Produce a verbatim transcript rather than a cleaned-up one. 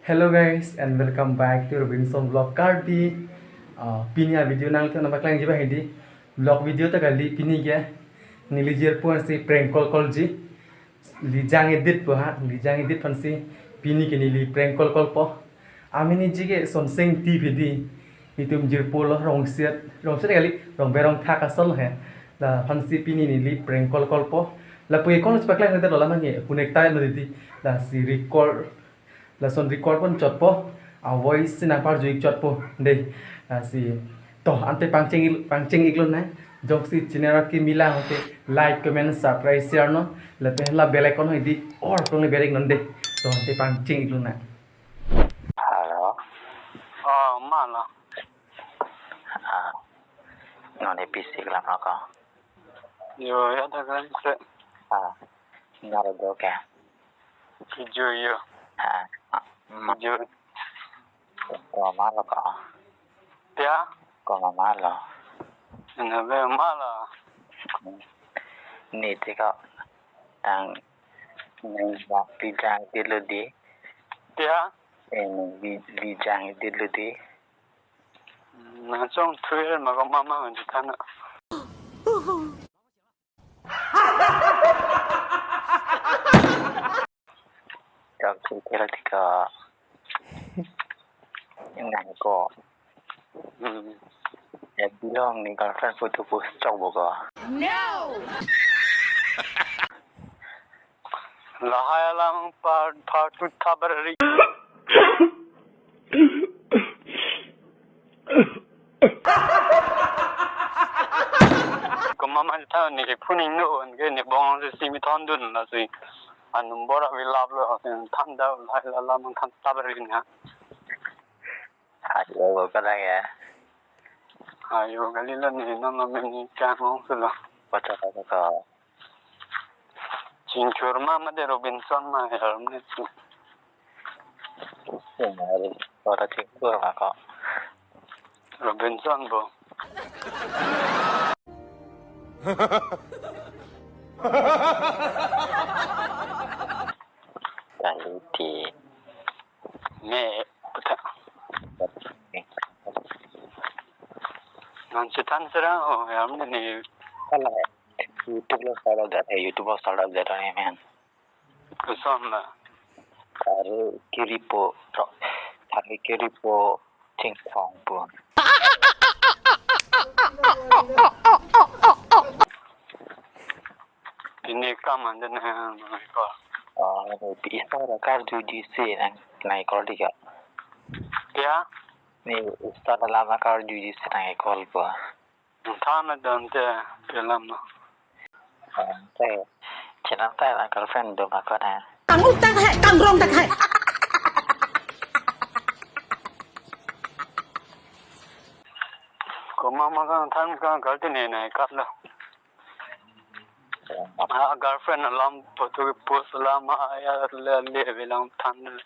Hello guys and welcome back to Robinson Vlog Karbi. Uh, pini a video nangtum nangpaklangji abang hedi. Vlog video ta kali pini ke. Neli jirpo ansi prank call callji. Lijang Edit po ha, Lijang Edit aphansi pini ke neli prank call callpo. Amen niji ke Sonsing T V di. Netum jirpo lo Rongset, Rongset kali, Rongberong thak asol he. Laphansi pini neli prank call callpo. Lapu e call chepaklang nangdetlo, la mane connect ta lo di. Lasi record, lason record pon chotpo, a voice si nangparju ik chotpo dei. Lasi to ante pangcheng ik, pangcheng iklonang. Jongsi channel kimi lang te like, comment, subscribe, share non. Lapen la bell icon hedi all prong le berek non dei. To ante pangcheng iklonang. Hello. Oh, mala. Ah. Non A P C kelang ako. Yo, ya da kan se. Ah. Naro do ke. Kijo yo. Ah. Ah. Ma- Kijo. Ko malo ko. Ya. Ko ma malo. Ena be mala. Ni te ko. Tang nang ba Lijang Edit lo di. Ya. Eh, nang Li-, Lijang Edit lo di. Nang chong thuir ma ko mama ngan chithana. Chong thuir tiko. Nang ko. Hmm. Ya bilang ni girlfriend photo post chok bo ko. No. Lahai alam part, part two thabar ri. Ko mama ta ni ke phuning no an ke ni bong si simi thondun lasi. An number avi lap lo, than da lahai alam than thabar ri na. Ayo, ko lang ya. Ayo, kali lo ni, no, no, ni, ni, kya mo, sulo. Kocak, kocak, kocak. Chingchur ma, ma de Robinson ma, ya, ni, si. Sing, hari, ora chingchur ma ko. Robinson bo. Kali di. Ne, puta. Nang chithan sera ho, ya, ne, ne. Hala, YouTube lo sala jat hai, YouTube lo sala jat hai, man. Koson la. Thari kiripo, tho-, thari kiripo, chingthong po. Pini kam ande ne ko. Oh, pi isar karjuji si nang, nang call di ka. Ya? Ni isar lama karjuji si nang call po. Than na don te pelam no. Te, chenam ta la girlfriend do ma ko na. Kang uk tak hai, kang rong tak hai. Ko mama kang than kang kal te ne na kat lo. Ah, girlfriend alam photo post alam, ah, ya le le bilang than.